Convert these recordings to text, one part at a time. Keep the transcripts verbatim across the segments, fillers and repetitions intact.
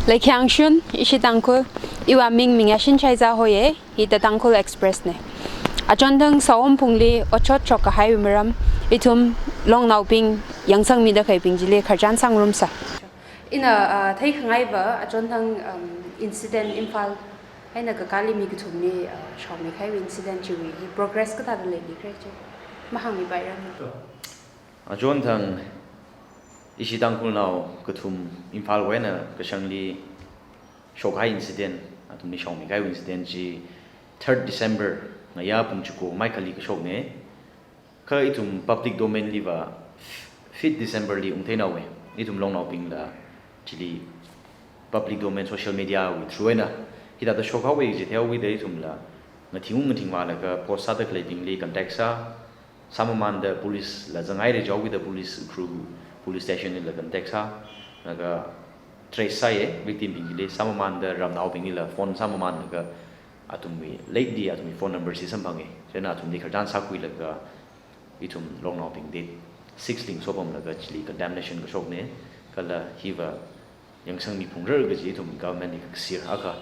Leikhyang shun, ishi Tangkhul, iwui ming Mingyashin Shaiza hoiye, hi The Tangkhul Express ne. Achonthang Saom phungli otshot shokkahaiwui maram, ithum longnaobing yangsangmida khaleibing chili khararchan sāngarumsa. Ina, ah, theikhangaiva, achonthang, um, incident Imphal eina kakāli mi kathumli, ah, shaomikahaiwui incident chiwui hi progress kathāda leili khala chi mahāngmipaira. Achonthang ishi Tangkhulnao kathum Imphalwui eina kashangli shokkahai incident, athumli shaomikahai incident chi third December ngayā pung chiko maikhali kashokne. Kha ithum public domain liva fifth December li ungtheinao we. Ithum longnaobingla chili public domain social media wui through eina hithāda shokhaowe kaji theihaowuida ithumla ngathing-ung ngathingvālaga post sāda khaleibingli contact sā, sāmamānda police la zangngaire jihaowuida police Ukhrul police station lila contact sā, laga trace sāye, victim bingli sāmamānda ramnaobinglila phone sāmamānlaga athumwui lately athumwui phone number chi samphange. Chieina athumli khararchan sākhuilaga ithum longnaobing date six li ngasopamlaga chili condemnation kashokne, kala hiva yangsangmi phungra kaji ithum government li kakasir akha,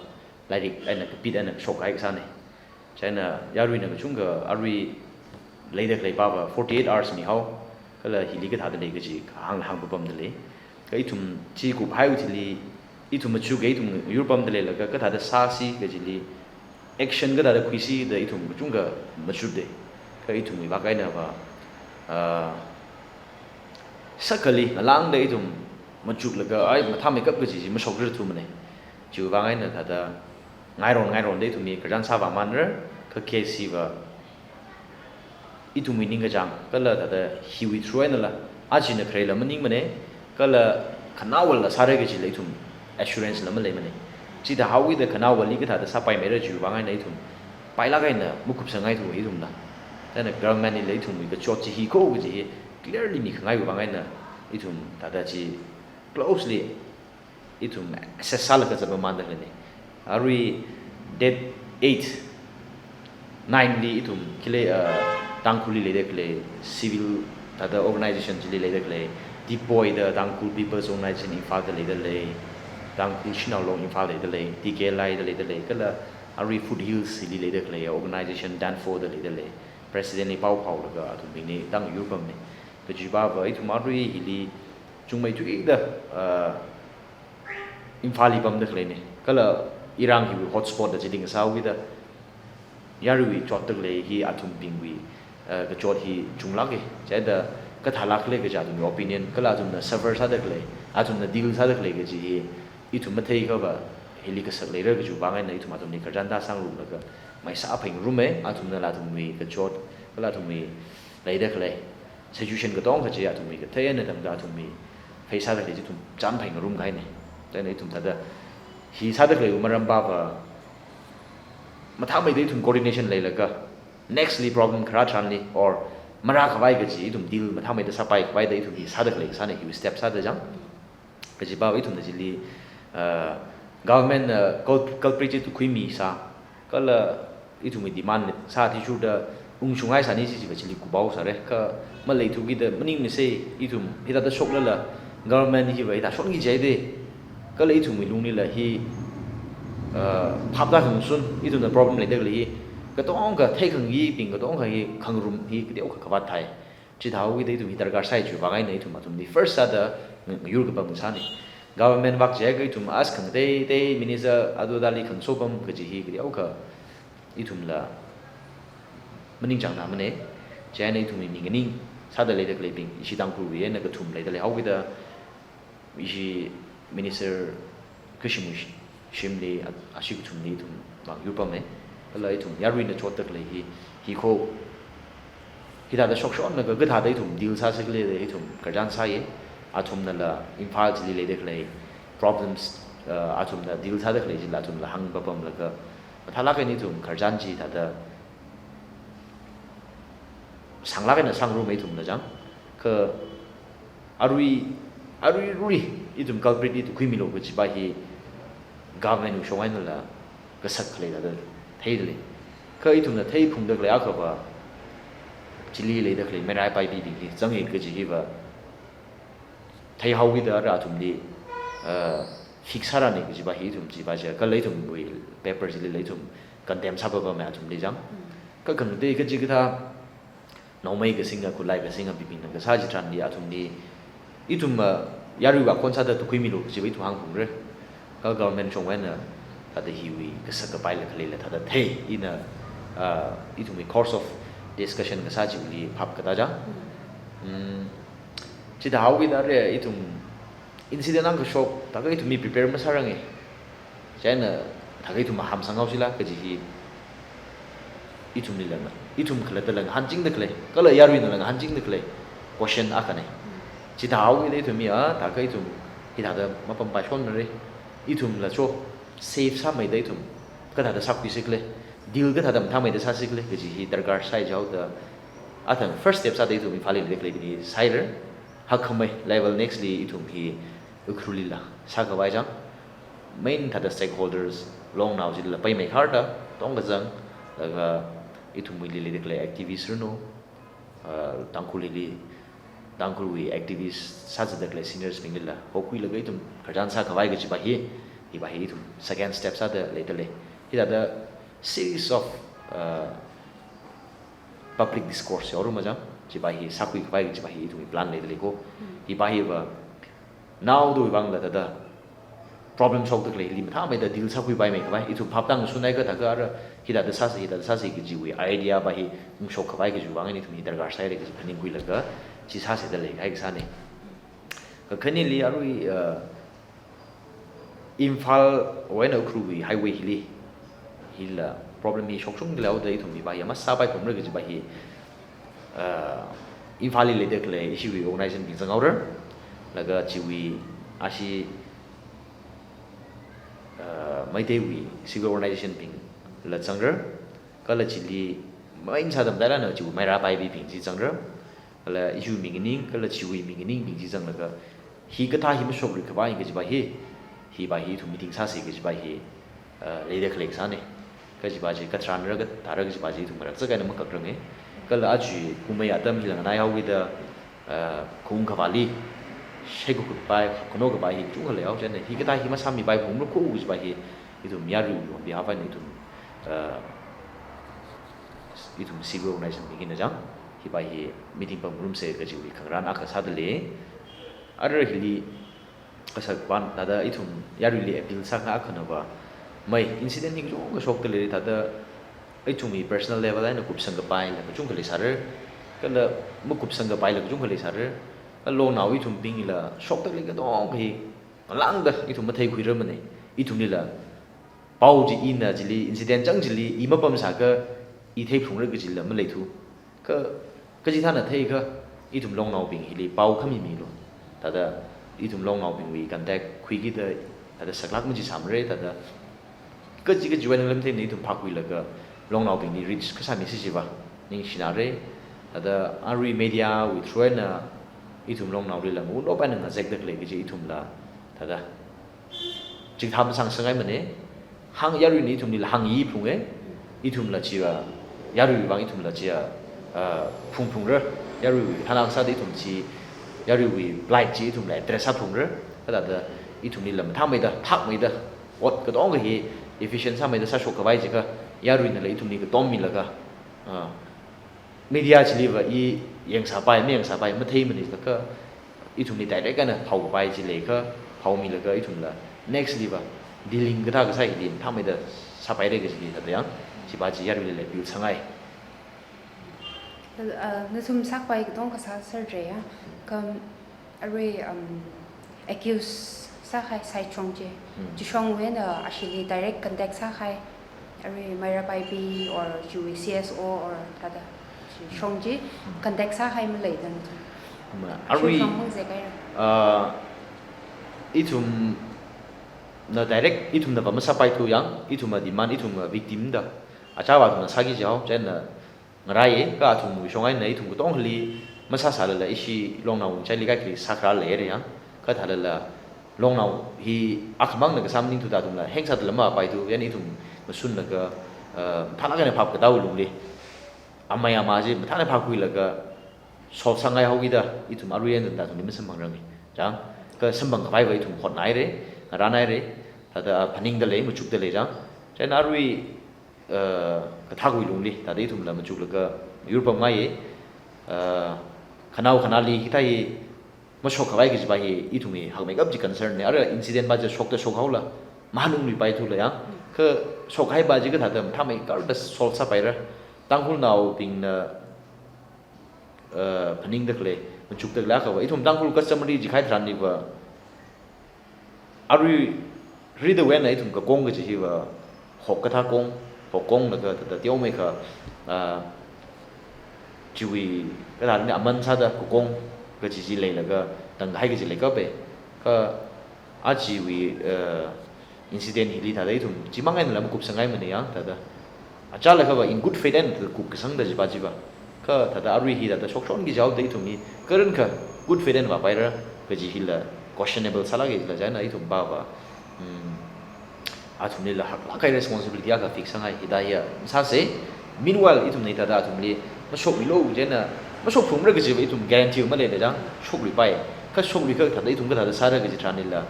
lairik eina kapit eina kashokkahai kasāne. Chieina yaruina kachungkha arui leida khalei pava forty-eight hours mihao, kala hili kathāda lei kaji kahāng hāngpapamda lei. Kha ithum chi kuphaiwui thili, ithum machuke, ithum yurpamda leilaga kathāda sāsi kajili, action kathāda khuisi da ithum kachungkha machukde. Kha ithumwui vak einava, ah, sakhali ngalāngda ithum machuklaga, ai, mathāmeikap kaji chi mashokrar thumane. Chiwui vang eina thāda ngairon ngaironda ithumwui khararchan sāvāmānra, kha case hiva ithumwui ningkachāng, kala thāda hiwui through einala, ajina kharela maningmane, kala khanaowala sāra kajila ithum assurance la maleimane. Chithāhaowuida khanaowali kathāda sāpaimeira chiwui vang eina ithum pailāk eina makupsangngaithu ithumna. Chieina government lila ithumwui kachot chi hi kho kaji hi clearly mikhangaiwui vang eina ithum thāda chi closely ithum assess sālaga zatpamānda khaleine. Arui date eight, nine li ithum khilei, ah, Tangkhulli leida khalei civil thāda organization chili leida khalei, Dipoi da Tangkhul People's Organization Imphal da leida lei, Tangkhul Shanao Long Imphal leida lei, T K L I da leida lei, kala arui Foothills li leida khalei organization Danfo da leida lei, president li pao phaolaga athumbingli tang yurpamne. Kaji pava ithum arui hili chungmeithuida, ah, Imphalli pamda khaleine. Kala irang hiwui hotspot da chili ngasāhaowuida yaruiwui chotda khalei hi athumbingwui, eh, kachot hi chunglāke. Chieina kathālāk khala kaji athumwui opinion, kala athumna suffer sāda khalei, athumna deal sāda khalei kaji hi ithum matheiakhava hili kasak leira kajiwui vang eina ithum athumli khararchan tāsāngarumlaga maisā phaingarume, athumnala athumwui kachot, kala athumwui leida khalei situation katonga chi athumwui kathei eina tangda athumwui face sāda khalei chi ithum chān phaingarum kahaine. Chieina ithum thāda hi sāda khaleiwui maram pava mathāmeida ithum coordination leilaga next li problem kharā tharanli or marākhavai kaji ithum deal mathāmeida sāpaikhavai da ithum hi sāda khalei kasāne, hiwui step sāda chang. Kaji pava ithumna chili, ah, government na cul-, culprit chi tukkhuimisā, kala ithumwui demand sā athishurda ungshungngaisāni chi chiva chili kuphaosāre, kha maleithuki da maningmase, ithum hithāda shoklala government hiva hithā shonki jihaide, kala ithumwui lunglila hi, ah, phap tākhangasun, ithumna problem leida khalei hi, katonga theikhangayi bing katonga hi khangarum hi kateokha kavāt thai. Chithāhaowuida ithum hi darkar sāi chiwui vang eina ithum athumli first sāda ng-, ngayur kapam sāne. Government vak jiakha ithum as khangatei tei minister adu adali khangaso pam kaji hi kateokha ithumla maningchāngna mane. Chieina ithumwui mi nganing sāda leida khaleibing, ishi Tangkhulwui eina kathum leida leihaowuida ishi minister kashimwui sh-, shimli a-, ashi kathumli ithum vang yurpame. Kala ithum yaruina chotda khalei hi, hi kho. Hithāda shokshonlaga kathāda ithum deal sāsi khala da ithum khararchan sāye. Athumnala Imphal chili leida khalei problems, uh, athumna deal sāda khalei chila athumla hāngpapamlaga mathālāk eina ithum khararchan chi thāda sānglāk eina sāngarume ithumla chang. Kha arui, aruirui ithum culprit li tukkhuimilu kaji pa hi government wui shong einala kasak khalei thāda theida lei. Kha ithumna theiphungda khalei akhava chili leida khalei Meira Paibibing hi zanga kaji hiva theihaowuida ara athumli, uh, fix sārane kajiva hi ithum chiva ja, kala ithumwui paper chilila ithum condemn sāpapamei athumli jang. Ka khangatei kachikathā naomei kasinga, khutlai kasinga, bibingna kasā chitharanli athumli ithum, ah, yaruiwui akhon sāda tukhuimilu kajiva ithum hāngphungra. Ka government shongwui eina thāda hiwui kasak kapaila khaleila thāda thei, ina, ah, ithumwui course of discussion kasā chiwuili phap katā jang. Mm, chithāhaokida re ithum incident ang kashok, thākha ithum mi prepare masāranga. Chieina thākha ithum maham sanghaoshila kaji hi ithumlila, ithum khalattala ngahānchingda khalei, kala yaruinala ngahānchingda khalei question akhana. Chithāhaokida ithum mi, ah, thākha ithum hithāda mapampaishonmara. Ithumla cho safe sāmeida ithum kathāda sākhuisi khala, deal kathāda mathāmeida sāsi khala kaji hi darkar sai jihaoda, athang first step sāda ithum Imphalli leida khaleibingli saira. Hakkhamei level next li ithum hi Ukhrulila sākhavai jang, main thāda stakeholders, longnao chilila paimeikharda, tongkazang, laga ithumwuili leida khalei activist ranu, ah, Tangkhulli, Tangkhulwui activist sāzatda khalei seniors binglila hokhuilaga ithum khararchan sākhavai kajiva hi, hiva hi ithum second step sāda leida lei. Hithāda series of, ah, public discourse yaoruma jang, chiva hi sākhuikhavai kajiva hi ithumwui plan leida lei ko. Hiva hiva naodawui vangla thāda problem shokda khaleili mathāmeida deal sākhuipaimeikhavai, ithum phaptāngshunhai kathākha ara hithāda sāsa, hithāda sāsa kajiwui idea va hi ungshok khavai kajiwui vang eina ithum hi darkar saira kaji phaningkhuilaga chi sāsa da leikahai kasāna. Kakhaneli arui, ah, Imphalwui eina Ukhrulwui highway hili, hila problem hi shokshungda leihaoda ithum hiva hi masāpaiphungmara kajiva hi, ah, Imphalli leida khalei ishiwui organization bing zanghaora, laga chiwui ashi, ah, Meiteiwui civil organization bingla zangra, kala chili main sāda matailana chiwui Meira Paibi bing chi zangra, kala ishiwui mi nganing, kala chiwui mi nganingbing chi zanglaga, hikathā hi mashokluikhavai kajiva hi, hiva hi ithum meeting sāsa kajiva hi, ah, leida khalei kasāna. Kajiva chi katharanra kathāra kajiva chi ithum ngarakzak eina makakranga. Kala aja kumei atam hila nganaihaokida, ah, khaung khavāli shaikakhui kapai, khano kapai hi kachungkha leihao, chieina hikathā hi masāmipaiphungmara ko kajiva hi ithum yaruiwui behalf eina ithum, ah, ithum civil organization bing eina jang, hiva hi meeting pangngarumsa kajiwui khangarān akha sāda lei. Ara hili kasak van thāda ithum yaruili appeal sākahai akhanava, mai incident hi kachungkha shokda leira, thāda ithumwui personal level eina kupsang kapaila kachungkha leisāra, kala makupsang kapaila kachungkha leisāra, kala longnao ithumbingla shokda khalei katonga hi ngalāngda ithum matheikhuirarmana. Ithumlila pao chi ina chili, incident chang chili i mapamsākha i theiphalungra kajila maleithu. Kha, kachithāna theiakha, ithum longnaobing hili pao khamimilu. Thāda ithum longnaobingwui contact khuikida, thāda saklāk machi sāmara, thāda kachi kachiwui eina lamtheina ithum phākhuilaga longnaobingli reach kasāmisi chiva ningshinara. Thāda arui media wui through eina ithum longnaolila mawunlop eina ngazekda khalei kaji ithumla thāda chingtham sāngasakngaimana. Hāng yaruina ithumlila hāngyi phunga, ithumla chiya, yaruiwui vang ithumla chiya, ah, phungphungra, yaruiwui thāna sāda ithum chi, yaruiwui plight chi ithumla address sāphungra. Kha thāda ithumlila mathāmeida, thakmeida, ot katonga hi efficient sāmeida sāshok khavai jiakha, yaruinala ithumli katom milaga, ah, media chiliva i yangsāpai, mayangsāpai matheimana, laga ithumli direct eina phaopai chi leiakha, phaomilaga ithumla next liva dealing kathā kasā hili mathāmeida sāpaira kajili thāda yang, chiva chi yaruilila appeal sāngai. Uh, nathum sākhavai katonga kasā sāra ya. Kha arui, um, accuse sākahai side shong chi. Hmm. Chi shongwui eina ashili direct contact sākahai, arui Meira Paibi or chiwui C S O or thāda chi shong chi, hmm, contact sākahai maleida nathum. Ma, chi arui, shong hāngzek haira. Uh, ithumna direct, ithumna va masāpaithu yang, ithumna demand, ithumna victim da. Achāva athumna sāki jihao, chieina ngaraiya, kha athumwui shong eina ithum katongali masāsālala ishi longnao ngachaili kaikhali sākharā leira yang. Kha thālala longnao hi akhamangna kasā maningthuda athumla heng sādala mapaithu, yang ithum mashunlaga, uh, mathālāk eina phap katāwui lungli amei ama chi mathālāk phapkhuilaga solve sāngai haokida ithum arui eina tangda athumli masamphangrange. Chang, kha samphang khavaiva ithum hotnāhaira. ngarānhaira, thāda, ah, phaningda lei, machukda lei chang. Chieina arui, ah, kathāwui lungli, thāda ithumla machuklaga yurpamngaiya, ah, khanao khanāli hithāda mashokkhavai kajipa hi ithumwui hakmeikap chi concern na. Ara incident pa chi shokta shokhaola, mahanungluipaithu la yang. Kha shokhaipa chi kathāda mathāmeikapta solve sāpaira. Tangkhulnaobingna, uh, phaningda khalei, machukda khalei akhava, ithum Tangkhul customary chi kahai tharanliva, arui ridawui eina ithum kakong kaji hiva, hok kathā kong, hok konglaga thāda teomeikha, uh, chiwui kathāda aman sāda kakong kaji chi leilaga tangkahai kaji leikapai. Kha achiwui, uh, incident hili thāda ithum chimang eina lam kupsangngaimana yang thāda. Achālakhava in good faith eina kupkasangda jipa chipa. Kha thāda arui hi thāda shokshon kajihaoda ithum hi karankha good faith eina vāpaira kaji hila questionable sālāka jila chieina ithum pava, hmm, athumlila haklāk kahai responsibility akha fix sāngai hithāda ya masāsa. Meanwhile, ithumna thāda athumli mashokmilu chieina, mashokphungmara kajiva ithum guarantee maleila chang, shokluipai. Kha shokluikha thāda ithum kathāda sāra kaji tharanlila,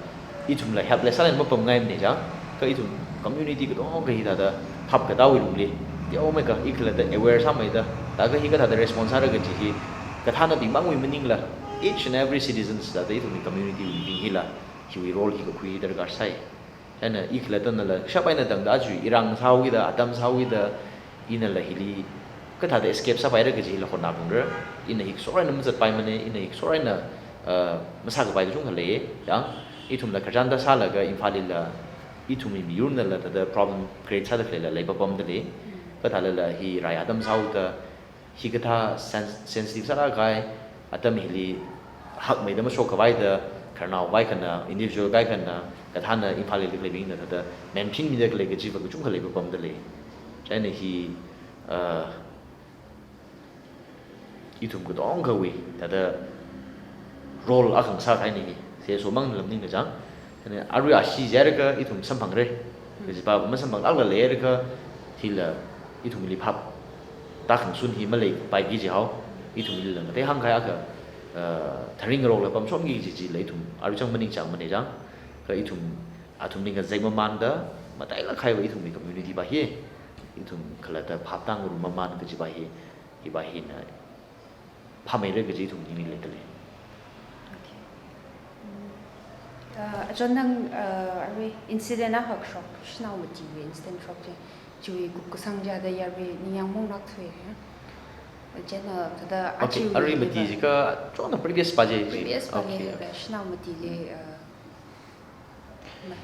ithumla helpless sālāk eina mapamngaimana chang. Kha ithum community katongkha hi thāda phap katāwui lungli, teomeikha i khalatta aware sāmeida, thākha hi kathāda response sāra kaji hi, kathānabing mangwui maningla, each and every citizens thāda ithumwui community wuibing hila, hiwui role hi kakhui darkar sai. Chieina i khalattanala, shap eina tangda aja, iran sāhaokida, atam sāhaokida, inala hili kathāda escape sāpaira kaji hila hotnāphungra. Ina hi kashok eina mazatpaimana, ina hi kashok eina, uh, masākapai kachungkha lei, yang. Ithumla khararchanda sālaga Imphalli la, ithumwui miyurnala thāda problem create sāda khaleila leipapamda lei. Kathālala hi rai atam sāhaoda, hikathā sens-, sensitive sālāk kahai atam hili hakmeida mashokkhavai da, khararnao kaikhana, individual kaikhana, kathāna Imphalli leida khaleibingna thāda, mention mida khalei kajiva kachungkha leipapamda lei. Chieina hi, uh, ithum katongkhawui thāda role akha ngasākahaina hi, C S O mangla maningla chang. Chieina arui ashi jiakha ithum samphangra kajipa, masamphanglākla leiakha, hila ithumli phap tākhangasun hi maleipaiki jihao, ithumlila ngateihāngkahai akha, uh, tharingarokla pamshonki kaji chila ithum arui chang maningchāngmana chang. Kha ithum, athumli ngazek mamanda, matailāk kahaiva ithumwui community pa hi, ithum khalatta phap tāngarum mamān kajipa hi, hipa hina phāmeira kaji ithum ningli leida lei. Okay. Mm. Uh, achon nang, uh, arui incident akha shok, shanao matiwui incident shok chi, chiwui kupkasang chi thāda yarui ningyāng monglākthuwa. Chieina thāda Okay, achiwui arui mati jiakha, chona previous pa chi. Previous pa Okay, chi, okay. Shanao mati chi, uh,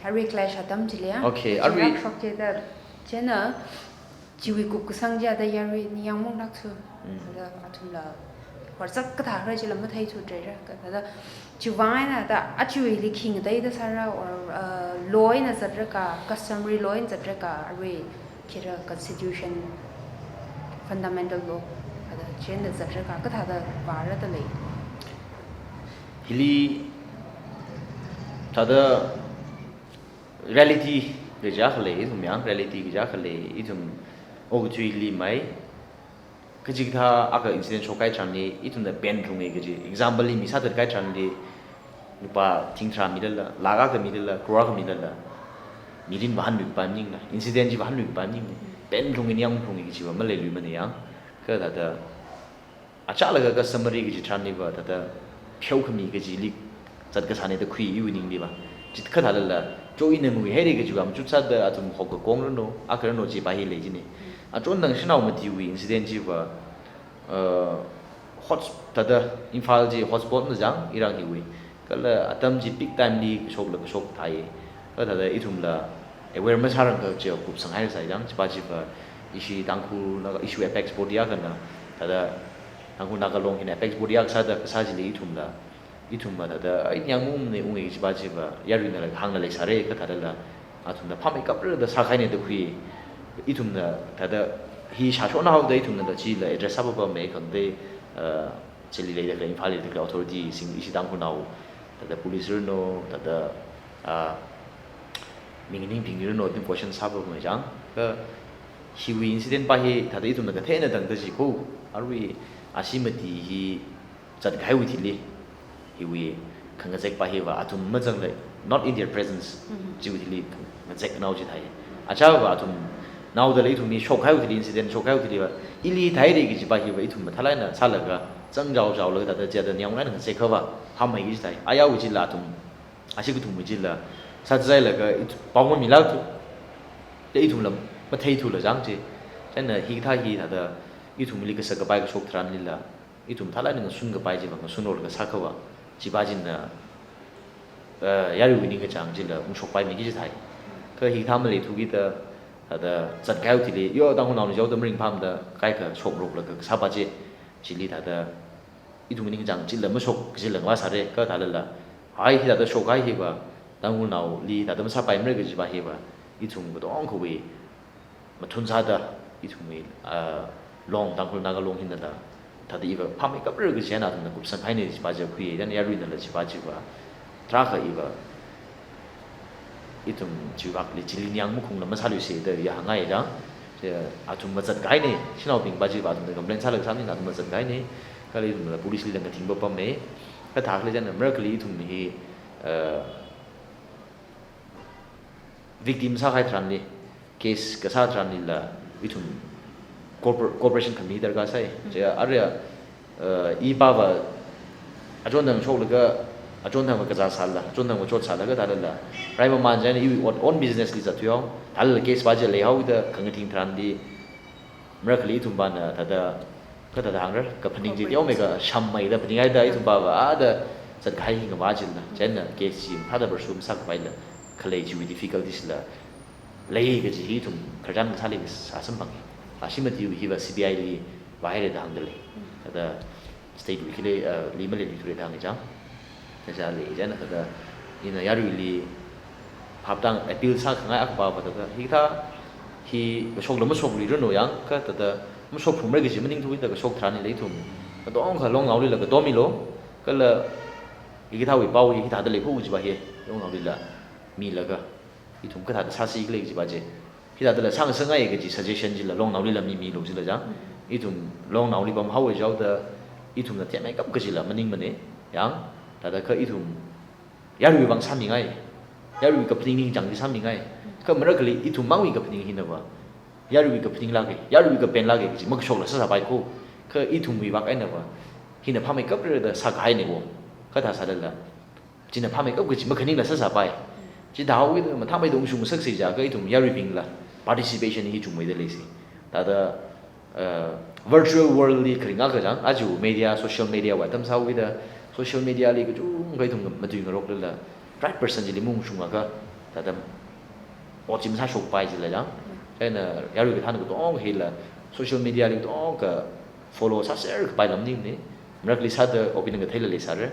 arui clash atam chili ya. Okay, arui rak shok chida, chieina, chiwui kupkasang chida yarui ningyāng monglākthu. Mm. Thāda athumla, horzak kathā khala chila matheithutrara, ka thāda, chiwui vang eina thāda, achiwuili khi ngateida sāra, or, uh, law eina zatraka, customary law eina zatraka, arui khira constitution, fundamental law, thāda, chieina zatraka, kathāda vāra da lei. Hili thāda reality kaja khalei, ithum yang reality kaja khalei, ithum okathuili mai. Kachikathā akha incident shokkahai tharanli, ithumna pen thunga kaji. Example li mi sāthatkahai tharanli, lupā thingtharā milala, lakh akha milala, crore akha milala, mirin vāhānluipai maningla, incident chi vāhānluipai maningla, pen thunga ningyāng thunga kajiva maleiluimana yang. Kha thāda, achālakha customary kaji tharanliva thāda pheokhami kajili zatkasāna da khui iwui ningliva. Chithākha thālala, cho ina nguihaira kajiva machut sāda athum hok kakong ranu, akha ranu chipa hi lei jina. Achon nang shanao matiwui incident chiva, uh, hots-, thāda Imphal chi hotspot na chang, iran hiwui. Kala atam chi peak time li kashokla kashok thāi. Kha thāda ithumla aware masārangkha chi kupsanghaisai chang, chipa chiva ishi Tangkhul Naga, ishi apex body akhana, thāda Tangkhul Naga Long hina apex body akha sāda kasā chili ithumla, ithumva thāda, ai, ningyāng mongmana unga chipa chiva, yaruinala hāngna leisāra, kha thādala, athumna phāmeikaprada sākahaina da khui, ithumna thāda, hi shāshonhaoda ithumnala chila address sāpapamma khangatei, uh, chili leida khalei, Imphal li leida khalei authority sing, ishi Tangkhulnao, thāda police ranu, thāda, ah, mi nganingbing ranu, ithum question sāpapamma chang. Kha hiwui incident pa hi, thāda ithumna kathei eina tangda chi kho, arui ashi mati hi zatkahaiwui thili, hiwui khangazek pa hiva athum mazangla, not in their presence. Mhm. Chiwui thili ngazek nao chi thai. Achāva athum naodala ithumli shokhaiwui thili, incident shokhaiwui thili va, ili thaire kajiva hiva ithum mathālāk eina sālaga, zangjaojaolaga thāda chida niang eina ngazek khava, phāmei kaji thai. Ayāwui chila athum, ashi kathumwui chila, sāzailaga it-, pao mamilākthu, te ithumla matheithula jang chi. Chieina hikathā hi thāda ithumli kasak kapai kashok tharanlila, ithum mathālāk eina ngasun kapai chiva, ngasunrolaga sākhava, chiva china, eh, yaruiwui ningkachāng chila ungshokpaimei kaji thai. Kha hikathā maleithu kida, thāda zatkahaiwui thili, yo, Tangkhulnaona jaoda maringphāmada, kaikha shokroklaga kasāpa chi, chili thāda, ithumwui ningkachāng chila mashok kajila ngavā sāre, kha thālala, hai hithāda shokhai hiva, Tangkhulnaoli thāda masāpaimara kajiva hiva, ithum katongkhawui mathun sāda, ithumwui, ah, long, Tangkhul Naga long hinala, thāda iva phāmeikapra kaji eina athumna kupsanghaine chiva chi khuiye, then yaruinala chiva chiva, tarākha iva, ithum chiwui vangli chili niang makhungla masāluise da ya hāngngai jang. Chi athum mazatkahaine, shanaobingva chiva athumna complain sālaga sānina athum mazatkahaine. Kala ithumla police lila ngathingpamme. Kathā khala chieina marakhali ithum hi, eh, victim sākahai tharanli, case kasā tharanlila, ithum corpor-, cooperation khami darkar sai. Chi arui, eh, ipāva achonthang shoklaga, achonthangva kazā sālala, achonthangva chot sālaga thālala, rai mamān chieina iwui own, own business li zatthuihao, thālala case va chi leihaoda khangathing tharanli, marakhali ithumpana thāda, kathāda hāngra, kaphaning chi teomeikha shammeida phaninghaida ithumpava, ada zatkahai hi ngavā chila, chieina case chi thāda pursue masākapaila, khalei chiwui difficulties la lei kaji hi ithum khararchan kasāli sāsamphange. Ashi matiwui hiva C B I li vāhaire da hāngdalei. Thāda state wui khile, ah, li maleilui thura da hāngi jang. Kaja lei chieina thāda ina yaruili phaptang appeal sākhangai akha pava thāda, hikathā hi kashokla mashokluiranu jang, kha thāda mashokphungmara kaji maningthuda kashok tharanlila ithum katongkha longnaolila katom milu, kala hikathāwui pao hi hithāda leikho kajiva hi longnaolila milaga, ithum kathāda sāsi khala kajiva chi, hithādala sāngasakngai kaji suggestion chila longnaolila mimilu chila jang. Ithum longnaoli pamhaowa jaoda, ithumna themmeikap kajila maningmane, jang. Thāda kha ithum yaruiwui vang sāmingai, yaruiwui kaphaning ningchāng chi sāmingai. Kha marakhali ithum mangwui kaphaning hinava, yaruiwui kaphaninglāke, yaruiwui kapenlāke kaji makashokla sāsāpaikho. Kha ithumwui vang einava, hina phāmeikapra da sākahaine wo. Kathā sālala, china phāmeikap kaji makhaningla sāsāpai. Chithāhaokida mathāmeida ungshungsaksi jiakha ithum yaruibingla participation hi chungmeida leisi. Thāda, uh, virtual world li kharing akha jang, aja media, social media wui atam sāhaokida, social media li kachungkha ithum matuingaroklala, right person chili maungshungakha, thāda ot chi masāshokpai jila jang. Chieina yarui kathāna katongkha hila social media li katongkha follow sāser kapaila maningmane. Marakhali sāda opinion katheila leisāra.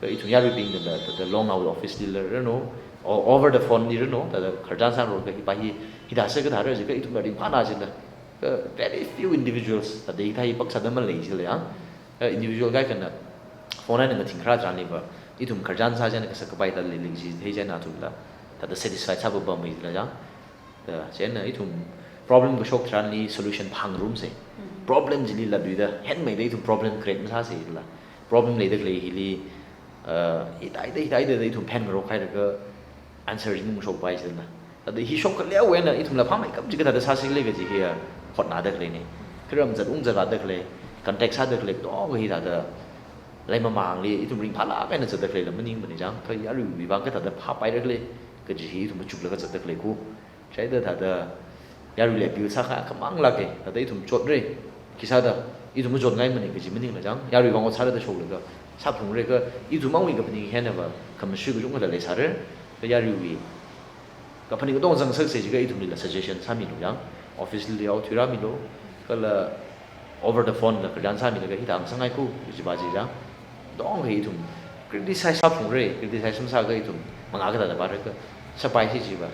Kha ithum yaruibingla, thāda longnao office lila ranu, o-, over the phone li ranu, thāda khararchan sāngarokakha hipa hi, hithāsa kathāra jiakha ithumla ringphāna jila. Kha very few individuals, thāda hithā hi pāksāda malei jila jang. Kha individual kaikhana phone eina ngathing kharā tharanliva, ithum khararchan sā chieina kasak kapai thāda leili kaji thei chieina athumla, thāda satisfied sāpapammi jila jang. Da, chieina ithum problem kashok tharanli solution phāngarumse. Problem chili latluida, henmeida ithum problem create masāse la. Problem leida khalei hili, uh, hithāda, hithāda ithum phen ngarok hailaga answer chi maungshokpai jila. Thāda hi shokkhaleowa eina ithumla phāmeikap chi kathāda sāsi khala kaji hiya hotnada khaleine. Kharam zat ungzat rāda khalei, contact sāda khalei, katongkha hithāda leimamangli ithum ringphālāk eina zatda khaleila maningmane jang, kha yaruiwui vang kathāda phāpaira khala kaji hi ithum machuklaga zatda khalei kho. Chieina thāda yaruili appeal sākha khamanglāke, thāda ithum chotre, khisāda ithum machotngaimane kaji maningla jang, yaruiwui vang ot sāra da shoklaga sāphungre kha, ithum mangwui kaphaning hinava, khamashui kachungkhala leisāre, kha yaruiwui kaphaning katong zangsakse jiakha ithumlila suggestion sāmilu jang, office lila yao thuirāmilu, kala over the phone la khararchan sāmilaga hithā ngasakngai kho, kajiva chi jang. Katongkha ithum criticize sāphungre, criticize masāakha ithum mangā kathāda vāra kha, sāpaisi jiva,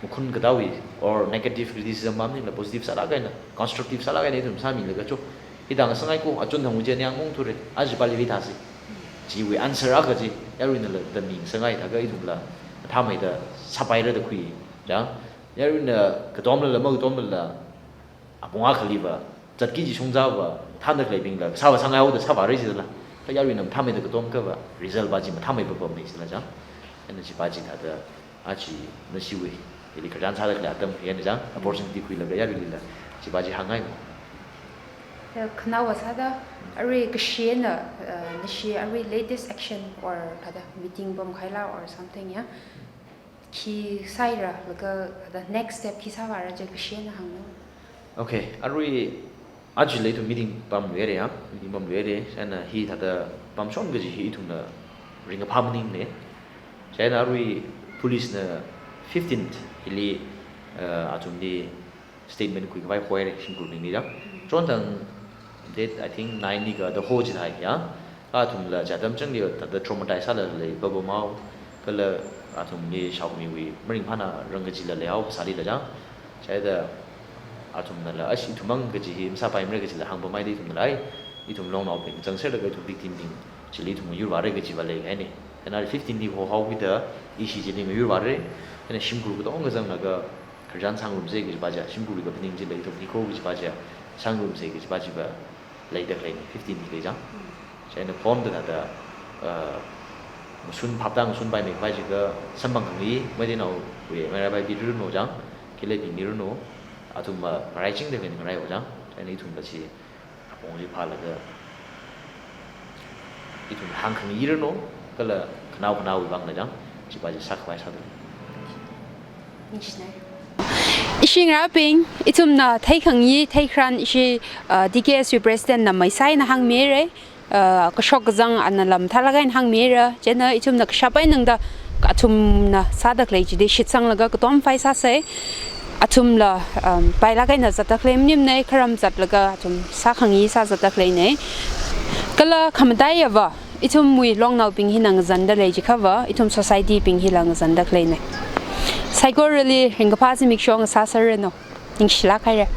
makhun katāwui, or negative criticism va maningla positive sālāk eina, constructive sālāk eina ithum sāmilaga cho, hithā ngasakngai kho, achonthangwui chi niang maungthure, ajipali hithāsi. Chiwui answer akha chi, yaruinala da mi ngasakngai thākha ithumla mathāmeida sāpaira da khui. Ya, yaruina katomlala makatomlala, apong akhaliva, zatki kaji shongzava, thānda khaleibingla, sāva sāngaihaoda sāvāra jila. Kha yaruina mathāmeida katomkhava, result va chi mathāmei papammi jila jang. Chieina chipa chi thāda, aja nashiwui, hili khararchan sāda khalei atam hi eina chang, opportunity khuilaga yaruilila, chipa chi hāngngai mo. Thāda khanaowa sāda, arui kashena, uh, nashi arui latest action or thāda meeting pamkhaila or something ya. Khi sāhaira, laga thāda next step khi sāvāra chi kashena hānglu. Okay, arui ajala ithum meeting pamluira ya, meeting pamluira, chieina hi thāda pamshon kaji hi ithumna ringkaphā maningmana. Chieina arui police na fifteenth hili, uh, athumli statement khuikhavai hoira shimkhurbingli chang. Chonthang date, I think, nine li ka da ho chithai ya. Athumla chi atam changli thāda traumatize sāla lei, baba mao, kala athumli shaokhamiwui maringphāna rang kajila leihao sālila chang. Chieina athumnala, ashi ithum mang kaji hi masāpaimara kajila hāngpaimada ithumnala, ai, ithum longnaobing zangserlaga ithum victim bing chili ithum yurvāra kajiva lei haina. Chieina fifteen li hohaokida, ishi chili mayurvāra, chieina shimkhur katonga zanglaga khararchan sāngarumsa kajipa chi, shimkhurwui kaphaning chila ithum hiko kajipa chi, sāngarumsa kajipa chiva leida khaleina, fifteen li lei chang. Chieina phone da thāda, uh, mashun phaptā mashunpaimei khavai chiakha samphang khangayi, Meiteinaowui, Meirabaibi rino chang, khaleibingli rino, athumva ngaraichingda khangaraihaowa chang, chieina ithumla chi apongli phālaga ithum hāngkhangayi rino, kala khanao khanaowui vangla chang, chipa chi sākhavai sāda. Ningshinai. Ishi ngarābing, ithumna theikhangayi, theikharan ishi, uh, D K S U President na maisai na hāngmira, uh, kashok kazang ana lam thālāk eina hāngmira, chieina ithumna kashap eina tangda athumna sāda khalei chili shitsanglaga katom phai sāsa. Athumla, um, pailāk eina zatda khalei maningmana, kharam zatlaga athum sākhangayi sāzatda khaleina. Kala khamataiya va, ithumwui longnaobing hina ngazanda lei chiakhava, ithum society bing hila ngazanda khaleina. Saikorali ringkaphā zimiksho ngasāserranu. Ningshilāk haira.